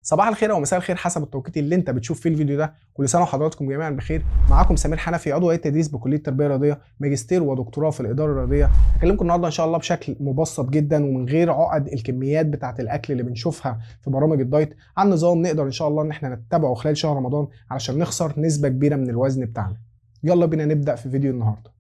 صباح الخير او مساء الخير حسب التوقيت اللي انت بتشوف فيه الفيديو ده. كل سنة وحضراتكم جميعا بخير. معاكم سمير حنفي، عضو هيئة تدريس بكلية التربية الرياضيه، ماجستير ودكتوراه في الادارة الرياضية. هكلمكم النهارده ان شاء الله بشكل مبسط جدا ومن غير عقد الكميات بتاعه الاكل اللي بنشوفها في برامج الدايت، عن نظام نقدر ان شاء الله ان احنا نتبعه خلال شهر رمضان علشان نخسر نسبه كبيرة من الوزن بتاعنا. يلا بينا نبدا في فيديو النهارده.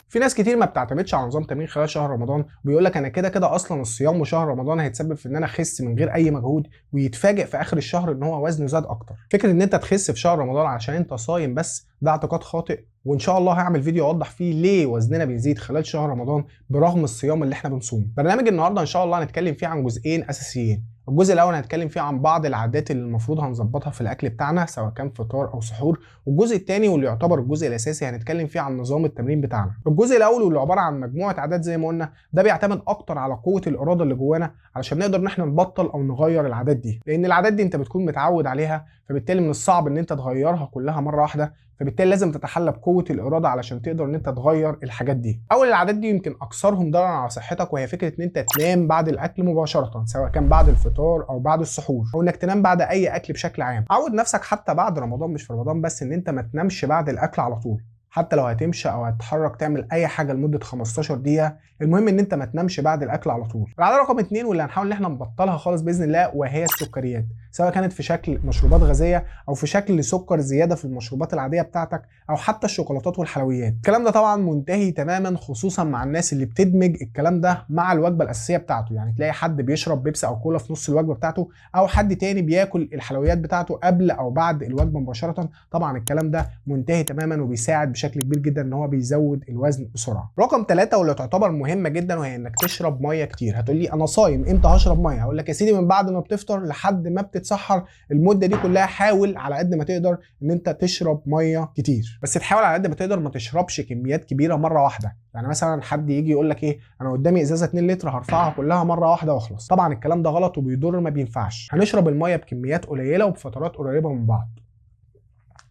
في ناس كتير ما بتعتمدش على نظام تمرين خلال شهر رمضان، وبيقول لك انا كده كده اصلا الصيام وشهر رمضان هيتسبب في ان انا اخس من غير اي مجهود، ويتفاجئ في اخر الشهر ان هو وزنه زاد اكتر. فكرة ان انت تخس في شهر رمضان عشان انت صايم بس، ده اعتقاد خاطئ، وان شاء الله هعمل فيديو اوضح فيه ليه وزننا بيزيد خلال شهر رمضان برغم الصيام اللي احنا بنصومه. برنامج النهارده ان شاء الله هنتكلم فيه عن جزئين اساسيين. الجزء الاول هنتكلم فيه عن بعض العادات اللي المفروض هنظبطها في الاكل بتاعنا سواء كان فطار او سحور، والجزء الثاني واللي يعتبر الجزء الاساسي هنتكلم فيه عن نظام التمرين بتاعنا. الجزء الاول واللي عبارة عن مجموعة عادات زي ما قلنا، ده بيعتمد اكتر على قوة الارادة اللي جوانا علشان نقدر ان احنا نبطل او نغير العادات دي، لان العادات دي انت بتكون متعود عليها، فبالتالي من الصعب ان انت تغيرها كلها مرة واحدة، فبالتالي لازم تتحلى بقوة الارادة علشان تقدر ان انت تغير الحاجات دي. اول العادات دي يمكن اكثرهم ضررا على صحتك، وهي فكرة ان انت تنام بعد الاكل مباشرة سواء كان بعد الفطار او بعد السحور، او انك تنام بعد اي اكل بشكل عام. عود نفسك حتى بعد رمضان، مش في رمضان بس، ان انت ما تنامش بعد الاكل على طول، حتى لو هتمشي او هتتحرك تعمل اي حاجة لمدة 15 دقيقة، المهم ان انت ما تنامش بعد الاكل على طول. العادة رقم 2 واللي هنحاول ان احنا نبطلها خالص باذن الله، وهي السكريات، سواء كانت في شكل مشروبات غازية او في شكل سكر زيادة في المشروبات العادية بتاعتك، او حتى الشوكولاتات والحلويات. الكلام ده طبعا منتهي تماما، خصوصا مع الناس اللي بتدمج الكلام ده مع الوجبة الاساسية بتاعته. يعني تلاقي حد بيشرب بيبسي او كولا في نص الوجبة بتاعته، او حد تاني بياكل الحلويات بتاعته قبل او بعد الوجبة مباشرة. طبعا الكلام ده منتهي تماما وبيساعد بشكل كبير جدا ان هو بيزود الوزن بسرعة. رقم 3 واللي تعتبر مهمة جدا، وهي انك تشرب مية كتير. هتقول لي انا صايم امتى هشرب مية؟ هقول لك يا سيدي من بعد ما بتفطر لحد ما بتتسحر، المدة دي كلها حاول على قد ما تقدر ان انت تشرب مية كتير، بس تحاول على قد ما تقدر ما تشربش كميات كبيرة مرة واحدة. يعني مثلا حد يجي يقول لك ايه، انا قدامي ازازة 2 لتر هرفعها كلها مرة واحدة واخلص. طبعا الكلام ده غلط وبيضر، ما بينفعش. هنشرب المية بكميات قليله وبفترات قريبه من بعض.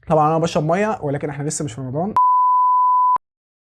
طبعا انا بشرب مية، ولكن احنا لسه مش في رمضان.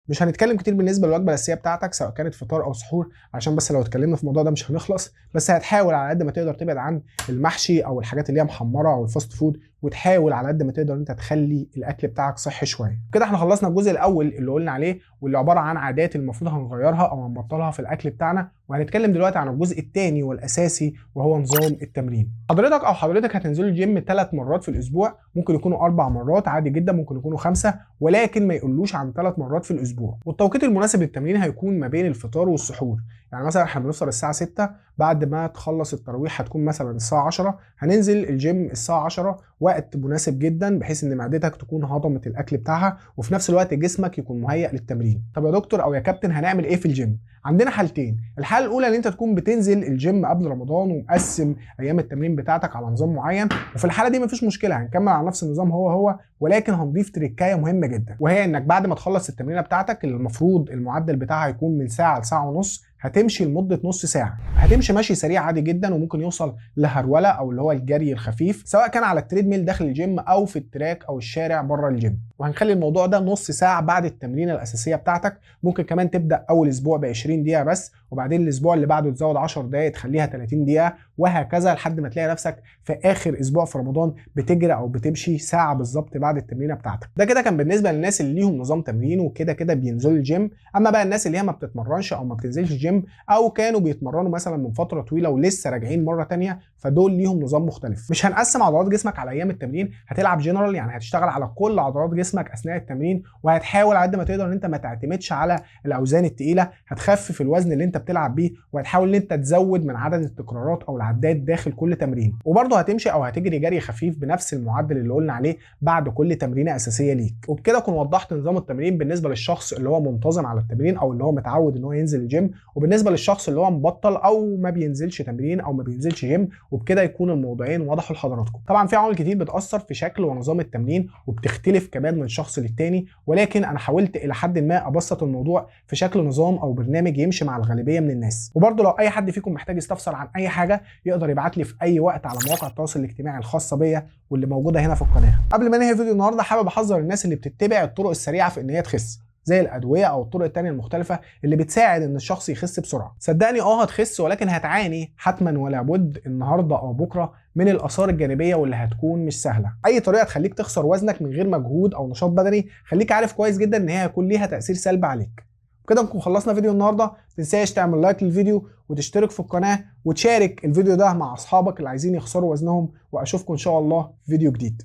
مش هنتكلم كتير بالنسبة للوجبه الاساسية بتاعتك سواء كانت فطار او سحور، عشان بس لو اتكلمنا في الموضوع ده مش هنخلص. بس هتحاول على قد ما تقدر تبعد عن المحشي او الحاجات اللي هي محمرة او ال fast food، وتحاول على قد ما تقدر انت تخلي الاكل بتاعك صحي شوية. كده احنا خلصنا الجزء الاول اللي قلنا عليه واللي عبارة عن عادات المفروض هنغيرها او هنبطلها في الاكل بتاعنا، وهنتكلم دلوقتي عن الجزء الثاني والاساسي وهو نظام التمرين. حضرتك او حضرتك هتنزلوا الجيم 3 مرات في الاسبوع، ممكن يكونوا 4 مرات عادي جدا، ممكن يكونوا 5، ولكن ما يقولوش عن 3 مرات في الاسبوع. والتوقيت المناسب للتمرين هيكون ما بين الفطار والسحور. يعني مثلا احنا بنفطر الساعة 6، بعد ما تخلص التراويح هتكون مثلا الساعة 10، هننزل الجيم الساعة 10، وقت مناسب جدا بحيث ان معدتك تكون هضمت الاكل بتاعها وفي نفس الوقت جسمك يكون مهيأ للتمرين. طب يا دكتور او يا كابتن هنعمل ايه في الجيم؟ عندنا حالتين. الحالة الاولى ان انت تكون بتنزل الجيم قبل رمضان ومقسم ايام التمرين بتاعتك على نظام معين، وفي الحالة دي مفيش مشكلة، هنكمل على نفس النظام هو هو، ولكن هنضيف تريكايه مهمة جدا، وهي انك بعد ما تخلص التمرينه بتاعتك اللي المفروض المعدل بتاعها يكون من ساعة لساعة ونص، هتمشي لمدة نص ساعة. هتمشي مشي سريع عادي جدا، وممكن يوصل لهروله او اللي هو الجري الخفيف، سواء كان على ال treadmill داخل الجيم او في ال track او الشارع بره الجيم. وهنخلي الموضوع ده نص ساعة بعد التمرينه الاساسية بتاعتك. ممكن كمان تبدا اول اسبوع ب 20 دقيقة بس، وبعدين الاسبوع اللي بعده تزود 10 دقائق تخليها 30 دقيقة، وهكذا لحد ما تلاقي نفسك في اخر اسبوع في رمضان بتجري او بتمشي ساعة بالظبط بعد التمرينه بتاعتك. ده كده كان بالنسبة للناس اللي ليهم نظام تمرين وكده كده بينزلوا الجيم. اما بقى الناس اللي هي ما بتتمرنش او ما بتنزلش الجيم، او كانوا بيتمرنوا مثلا من فترة طويلة ولسه راجعين مرة تانية، فدول ليهم نظام مختلف. مش هنقسم عضلات جسمك على ايام التمرين، هتلعب جنرال، يعني هتشتغل على كل عضلات جسمك اثناء التمرين، وهتحاول على قد ما تقدر ان انت ما تعتمدش على الاوزان الثقيلة، هتخفف الوزن اللي انت بتلعب بيه، وهتحاول ان انت تزود من عدد التكرارات او العدات داخل كل تمرين. وبرضه هتمشي او هتجري جري خفيف بنفس المعدل اللي قلنا عليه بعد كل تمرينه اساسية ليك. وبكده اكون وضحت نظام التمرين بالنسبة للشخص اللي هو منتظم على التمرين او اللي هو متعود ان هو ينزل الجيم، وبالنسبة للشخص اللي هو مبطل او ما بينزلش تمرين او ما بينزلش جيم. وبكده يكون الموضوعين وضحوا لحضراتكم. طبعا في عوامل كتير بتاثر في شكل ونظام التمرين وبتختلف كمان من شخص للتاني، ولكن انا حاولت الى حد ما ابسط الموضوع في شكل نظام او برنامج يمشي مع الغالبية من الناس. وبرده لو اي حد فيكم محتاج يستفسر عن اي حاجة يقدر يبعت لي في اي وقت على مواقع التواصل الاجتماعي الخاصة بيا واللي موجودة هنا في القناة. قبل ما انهي فيديو النهارده حابب احذر الناس اللي بتتبع الطرق السريعة في ان هي تخس، زي الادوية او الطرق التانية المختلفة اللي بتساعد ان الشخص يخس بسرعة. صدقني هتخس، ولكن هتعاني حتما ولا بد النهارده او بكره من الاثار الجانبية واللي هتكون مش سهلة. اي طريقه تخليك تخسر وزنك من غير مجهود او نشاط بدني، خليك عارف كويس جدا ان هي هيكون ليها تاثير سلبي عليك. كده نكون خلصنا فيديو النهارده. متنساش تعمل like للفيديو وتشترك في القناة وتشارك الفيديو ده مع اصحابك اللي عايزين يخسروا وزنهم، واشوفكم ان شاء الله في فيديو جديد.